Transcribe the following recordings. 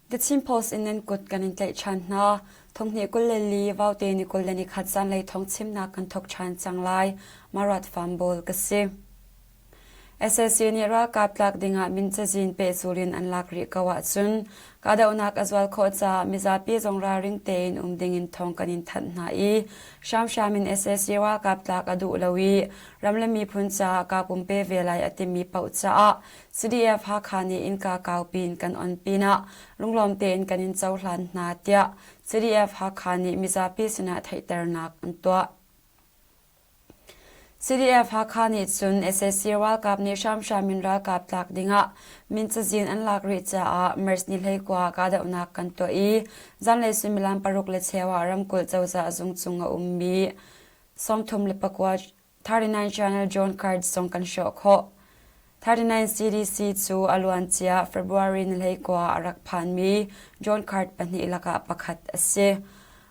The Chin Post in nan kut kan in tlaih ṭhan hna. Thonghnih 24 Vaute ni 21 zanlei thawngchimnak kan thawk ṭhan cang lai. Marat Fambawl ka si. Sac nih ralkap tlak dingah min cazin pehzul in an lak rih ko ahcun kahdohnak a zual khawh caah mizapi zong ralring tein um dingin thawng kan in thanh hna i hramhram in sac ralkap tlak a duh lo i ram le miphun caah kaa pumpe ve lai a timi paoh caah CDF Hakha nih innka kaupi in kan on pinah lunglawm tein kan in cohlan hna tiah CDF Hakha nih mizapi sinah theihternak an tuah. CDF Hakha nih cun sac ralkap nih hramhram in ralkap tlak dingah min cazin an lak rih caah March ni 19 kahdohnak kan tuah i zanlei suimilam paruk le cheu ah ramkulh cozah zung cung a ummi 39 39 Channel John Card zong kan hrawh khawh. 39 CDC cu a luancia February ni 19 a rak phanmi John Card pahnih lakah pakhat a si.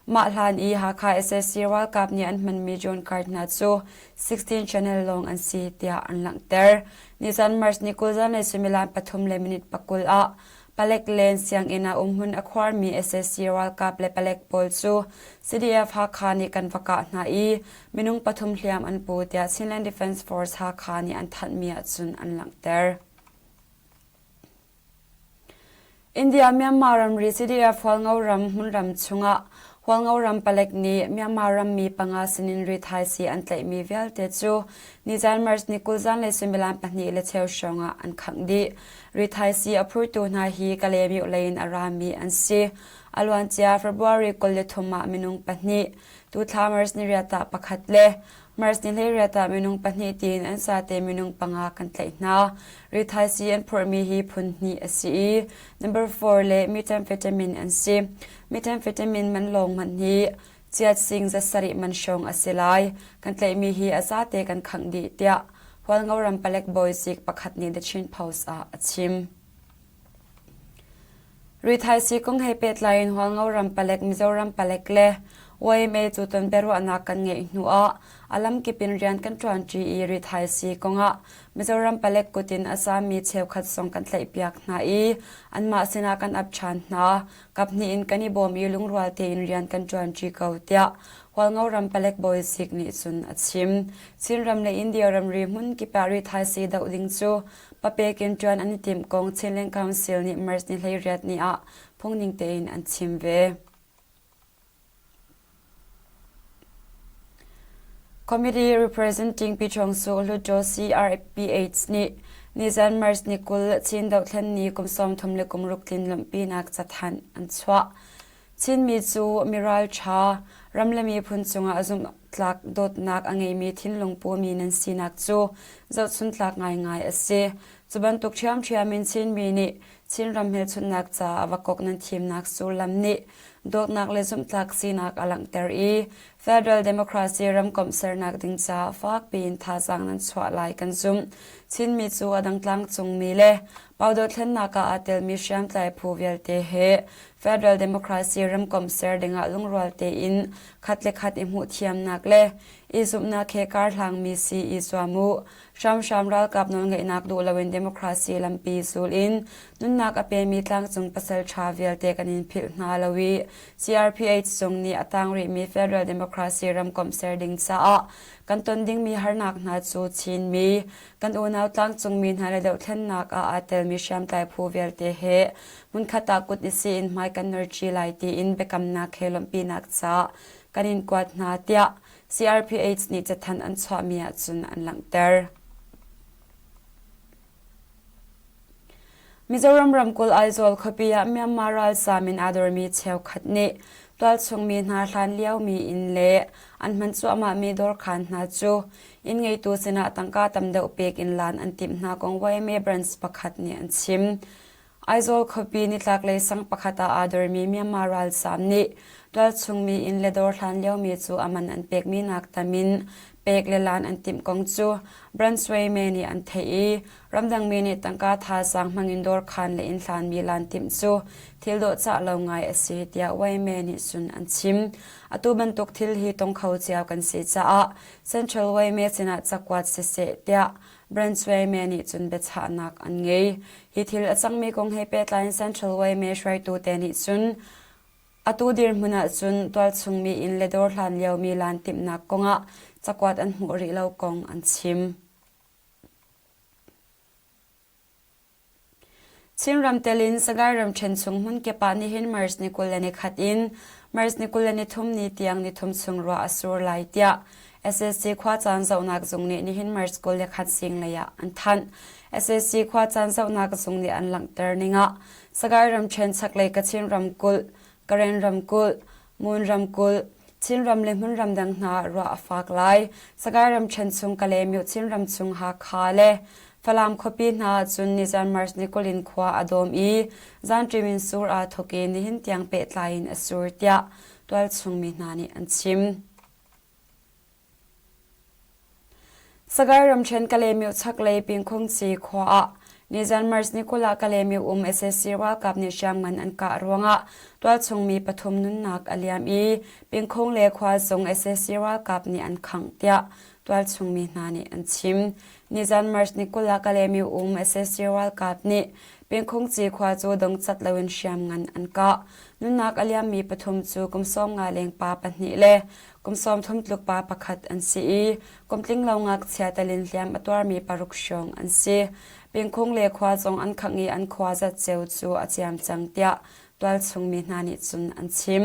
Mah hlan i Hakha sac ralkap nih an hmanmi John Card hna cu 16 channel lawng an si tiah an langhter. Nizan March ni 20 zanlei suimilam pathum le minute pakul ah palek len sianginn ah umhmun a khuarmi sac ralkap le palek pawl cu CDF Hakha nih kan va kah hna i minung pathum hliam an pu tiah Chinland Defence Force Hakha nih an thanhmi ahcun an langhter. India Myanmar ramri CDF Hualngo ram hmunram chungah Hualngo ram palek nih Myanmar rammi panga sinin rithaisii an tlaihmi vialte cu nizan March ni 20 zanlei suimilam pahnih le cheu hrawng ah an khangh dih. Rithaisii a phurtu hna hi Kalaymyo lei in a rami an si. A luancia February 23 ah minung pahnih, tuthla March ni riat ah pakhat le March ni 18 ah minung pahnih tiin an sate minung panga kan tlaih hna. Rithaisii an phurhmi hi phun hnih a si i number 4 le methamphetamine an si. Methamphetamine man lawng hmanh hi chiat sing za sarih man hrawng a si lai. Kan tlaihmi hi a zate kan khangh dih tiah Hualngo ram palek bawizik pakhat nih The Chin Post ah a chim. Rithaisii kong he pehtlai in Hualngo ram palek, Mizoram palek le YMA cu ton biaruahnak kan ngeih hnu ah a lamkip in rian kan ṭuanṭi i rithaisii kong ah Mizoram palek kut in a zaammi cheukhat zong kan tlaihpiak hna i anmah sinah kan ap ṭhan hna. Kaphnih in kan i bawm i lungrual tein rian kan ṭuanṭi ko tiah Hualngo ram palek bawizik nih cun a chim. Chinram le India ramri hmun kip ah rithaisii doh ding cu papek in ṭuan an i timh kong Chinland Council nih March ni 18 ni ah phungning tein an chim ve. Committee Representing Pichongsu Hluttaw CRPH nih nizan March ni 20 Chin dohthlen ni kum 36 tlin lawmhpinak cathanh an chuah. Chinmi cu mi ralṭha, ram le miphun cungah zumhtlak dawtnak a ngeimi thinlung pumi nan sinak cu zohchuntlak ngaingai a si. Cu bantuk ṭhiamṭhiam in Chinmi nih Chinram hmelchunhnak caah vakok nan thimnak sullam nih dawtnak le zumhtlak sinak a langhter i Federal Democracy ramkomh sernak ding caah fakpi in thazaang nan chuah lai kan zumh. Chinmi cu a dang tlangcungmi le pau dothlennak ah aa telmi hriamtlai phu vialte he Federal Democracy ramkomh ser dingah lungrual tein khat le khat i hmuhthiamnak le i zumhnak he karhlangmi si i zuam u. Hramhram ralkap nawlngeihnak duh loin democracy lampi zul in nunnak a pemi tlangcung pasal ṭha vialte kan in philh hna lo i CRPH zung nih a tang rihmi Federal Democracy ramkomh ser ding caah kan ton dingmi harnak hna cu Chinmi kan unau tlangcungmi hna le dohthlennak ah aa telmi hriamtlai phu vialte he hmunkhat ah kut i si in hmai kan norṭi lai tiin biakamnak he lawmhpinak ca kan in kuat hna tiah CRPH nih cathanh an chuahmi ahcun an langhter. Mizoram ramkulh Aizawl khuapi ah Myanmar ralzaam in aa dormi cheukhat nih tualchungmi hna hlan liomi inn le an hman cuahmahmi dawrkhan hna cu inn ngeitu sinah tangka tam deuh pek in lan an timh hna kong YMA branch pakhat nih an chim. Aizawl khuapi nitlaklei sang pakhat ah aa dormi Myanmar ralzaam nih tualchungmi inn le dawr hlan liomi cu a man an pekmi nak tam in pek le lan an timh kong cu Brunswayme nih an theih i ramdangmi nih tangka thazaang hmangin dawrkhan le inn hlanmi lan timh cu thil dawhcah lo ngai a si tiah Wayme nih cun an chim. Atu bantuk thil hi tong kho cio kan si caah Central Wayme sinah cakuat siseh tiah. Branch YMA nih cun biachahnak an ngei. Hi thil a cangmi kong he pehtlai in Central YMA hruaitu te nih cun atu dirhmun ahcun tualchung mi inn le dawr hlan liomi laan timhnak kongah cakuat an hmuh rih lo kong an chim. Chinram tel in Sagaing ramṭhen chung hmunkip ah nihin March ni 21 in March ni 23 ni tiang nithum chung ruah a sur lai tiah sac khuacaan zohnak zung nih nihin March 21 zinglei ah an thanh. Sac khuacaan zohnak zung nih an langhter ning ah Sagaing ramṭhen chaklei Kachin ramkulh, Karen ramkulh, Mon ramkulh, Chinram le hmunram dang hna ah ruah a fak lai. Sagaing ramṭhen chung Kalaymyo Chinram chung Hakha le Falam khuapi hna ah cun nizan March ni 20 in khua a dawm i zanṭim in sur aa thawk i nihin tiang pehtlai in a sur tiah tualchung mi hna nih an chim. Sagaing ramṭhen Kalaymyo chaklei Pingkhungci khua ah nizan March ni 20 ah Kalaymyo um sac ralkap nih hriamngan an kah ruangah tualchung mi pathum nunnak a liam i Pingkhung le khua zong sac ralkap nih an khangh tiah tualchung mi hna nih an chim. Nizan March ni 20 ah Kalaymyo um sac ralkap nih Pingkhungci khua cu dongcat loin hriamngan an kah. Nunnak a liammi pathum cu kum 50 leng pa pahnih le Kum 30 tluk pa pakhat an si i kum tlinglo ngakchia telin hliam a tuarmi paruk hrawng an si. Pingkhung le khua zong an khangh i an khua zatceu cu a ciam cang tiah tualchung mi hna nih cun an chim.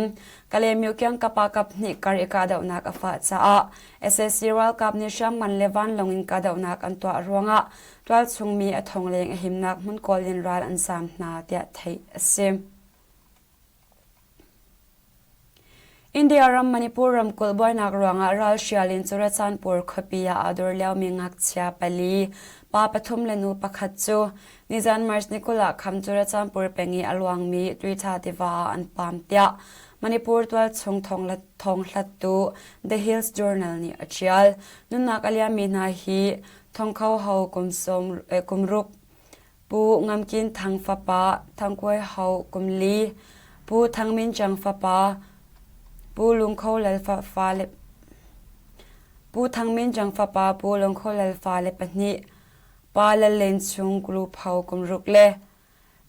Kalaymyo kiangkap ah kaphnih kar i kahdohnak a fah caah sac ralkap nih hriamngan le vanlawng in kahdohnak an tuah ruangah tualchung mi a thong leng a himnak hmun kawl in ral an zaam hna tiah theih a si. India ram Manipur ramkulh buainak ruangah ralhrial in Churachandpur khuapi ah aa dor liomi ngakchia pali, pa pathum le nu pakhat cu nizan March ni 20 ah kham Churachandpur peng i a luangmi Tuitha tiva ah an pam tiah Manipur tualchung thawng-hlattu The Hills Journal nih a ṭial. Nunnak a liammi hna hi Thongkho Ho kum ruk, Pu Ngam Kin Thang fapa Thang Kuai Ho kum li, Pu Thang Min Cang fapa Pu Lung Kho Lal fa le Pu Thang Min Cang fapa Pu Lung Kho Lal fale pahnih, Pa Lal Len Chung Group Ho kum ruk le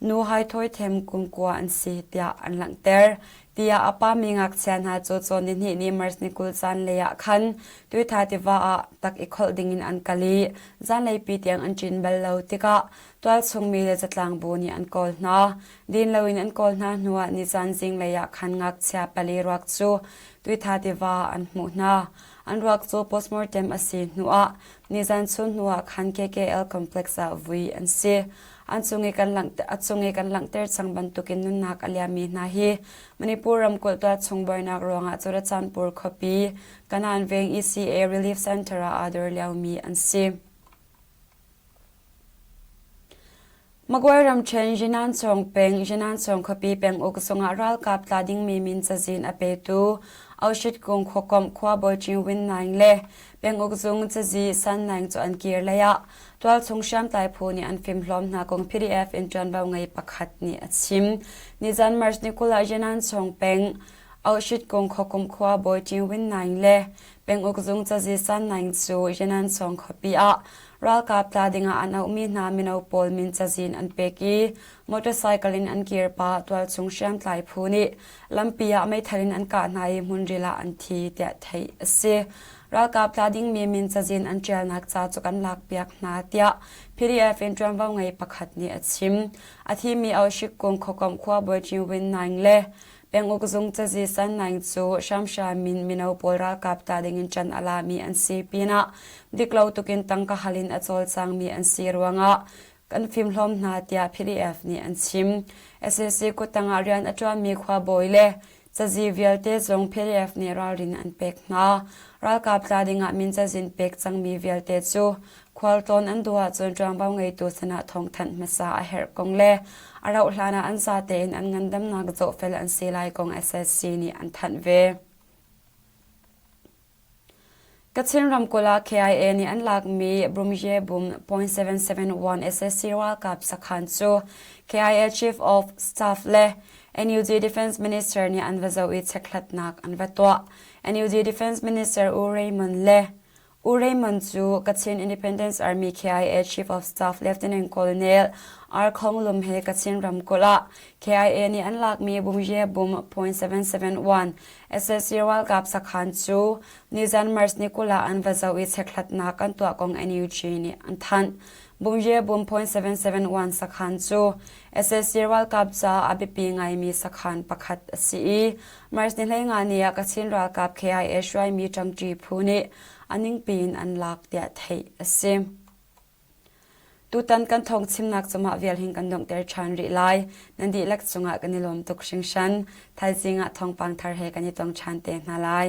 Nu Hai Thawi Them kum kua an si tiah an langhter. Tiah a pami ngakchia hna cu cawn nihnih ni March ni 20 zanlei ah khan Tuitha tiva ah tak i kholh dingin an kal i zanleipi tiang an ṭin bal lo tikah tualchung mi le zatlangbu nih an kawl hna. Din loin an kawl hna hnuah nizan zinglei ah khan ngakchia pali ruak cu Tuitha tiva ah an hmuh hna. An ruak cu postmortem a si hnuah nizan chun hnuah khan KKL complex ah vui an si. An cung i kan langhter, a cung i kan langhter cang bantukin nunnak a liammi hna hi Manipur ramkulh tualchung buainak ruangah Churachandpur khuapi Kanan veng ECA Relief Center ah aa dor liomi an si. Magway ramṭhen Yinanchawng peng Yinanchawng khuapi penguk zungah ralkap tla dingmi min cazin a petu Aushit Kung khuakomh khuabawi Chin Win Naing le penguk zung cazi San Naing cu an kir lei ah Tualchung hriamtlai phu nih an fimhlawm hna kong PDF in ṭuanvo ngei pakhat nih a chim. Nizan March ni 20 ah Yenanchawng peng Auhritkung khuakum khua bawi Ṭin Win Naing le penguk zung cazi San Naing cu Yenanchawng khuapi ah ralkap tla dingah an auhmi hna mino pawl min cazin an pek i motorcycle in an kir pah tualchung hriamtlai phu nih lampi ah meithal in an kah hna i hmunril ah an thi tiah theih a si. Ralkap tla dingmi min cazin an ṭialnak ca cu kan lakpiak hna tiah PDF in ṭuanvo ngei pakhat nih a chim. A thimi Aushik Kung khuakomh khuabawi Chin Win Naing le penguk zung cazi San Naing cu hramhram in mino pawl ralkap tla dingin ṭan a lami an si pinah diklo tukin tangka hal in a cawlcangmi an si ruangah kan fimhlawm hna tiah PDF nih an chim. Sac kuttang ah rian a ṭuanmi khuabawi le Cazi vialte zong PDF nih ralrin an pek hna. Ralkap tla dingah min cazin pek cangmi vialte cu khualtlawn an duh ahcun ṭuanvo ngeitu sinah thawngthanh hmasa a herh kong le a rauh hlan ah an zate in an ngandamnak zohfel an si lai kong SSC nih an thanh ve. Kachin ramkulh ah KIA nih an lakmi Brumye Bum .771 sac ralkap sakhan cu KIA Chief of Staff le NUG Defense Minister nih an va zoh i chekhlatnak an va tuah. NUG Defense Minister U Raymond le. U Raymond cu Kachin Independence Army KIA Chief of Staff Lieutenant Colonel R. Khong Lum he Kachin ramkulh ah KIA nih an lakmi Bumye Bum .771 SSC ralkap sakhan cu nizan March ni 20 ah an va zoh i chekhlatnak an tuah kong NUG nih an thanh. Bumye Bum .771 sakhan cu SSC ralkap ca a biapi ngaimi sakhan pakhat a si i March ni 15 ni ah Kachin ralkap KIA hruaimi ṭangṭi phu nih a ningpi in an lak tiah theih a si. Tutan kan thawng chimnak cu mah vial hin kan donghter ṭhan rih lai. Nan dihlak cungah kan i lawm tuk hringhran. Thaizing ah thawngpang thar he kan i tong ṭhan te hna lai.